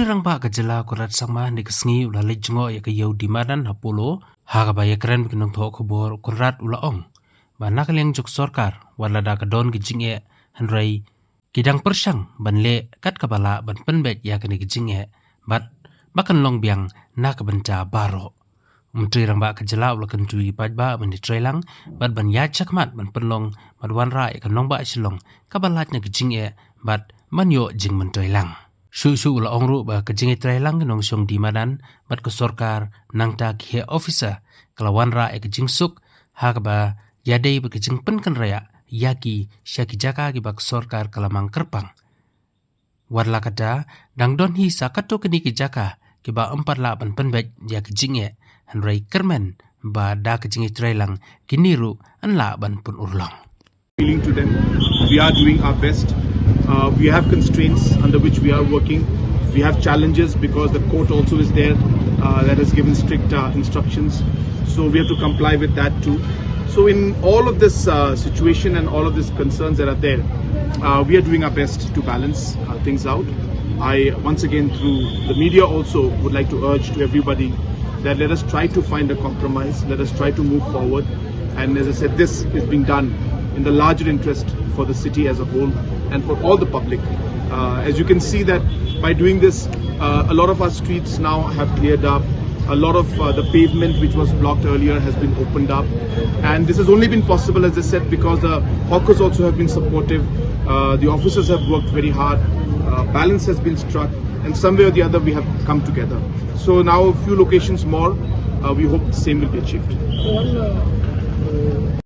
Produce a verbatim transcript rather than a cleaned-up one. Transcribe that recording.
Rangbah ka jylla Conrad Sangma ha kane ka sngi u la leit jngoh ïa ka ïew Dimadan ha Polo, ha kaba ïakren bad ki nongthoh khubor Conrad u la ong ba na ka liang jong ka sorkar, wat lada ka don ka jingeh, hynrei ki dang pyrshang ban leh kat kaba lah ban pynbeit ïa kane ka jingeh, bad ba kan long biang na ka bynta baroh. U Myntri Rangbah ka jylla u la kyntu ïa ki paidbah ban ïatreilang bad ban ïaid shakhmat ban pynlong bad wanrah ïa ka nongbah Shillong kaba lait na ka jingeh bad ban ïoh jingmyntoi lang. Shuh shuh u la ong ruh ba ka jingïatreilang ki nongshong Dimadan bad ka sorkar, nangta ki heh officer, ka la wanrah ïa ka jingsuk, ha kaba ïadei bad ka jingpynkynriah ïa ki sha ki jaka kiba ka sorkar ka la mang kyrpang. Wat la kata, dang don hi sa katto katne ki jaka kiba ym pat lah ban pynbeit ïa ka jingeh, hynrei kyrmen ba da ka jingïatreilang kine ruh yn lah ban pynurlong. Appealing to them. We are doing our best. Uh, we have constraints under which we are working. We have challenges because the court also is there uh, that has given strict uh, instructions. So we have to comply with that too. So in all of this uh, situation and all of these concerns that are there, uh, we are doing our best to balance uh, things out. I once again, through the media, also would like to urge to everybody that let us try to find a compromise, let us try to move forward. And as I said, this is being done in the larger interest for the city as a whole and for all the public. Uh, as you can see that by doing this, uh, a lot of our streets now have cleared up. A lot of uh, the pavement which was blocked earlier has been opened up. And this has only been possible, as I said, because the hawkers also have been supportive. Uh, the officers have worked very hard. Uh, balance has been struck. And somewhere or the other, we have come together. So now a few locations more. Uh, we hope the same will be achieved.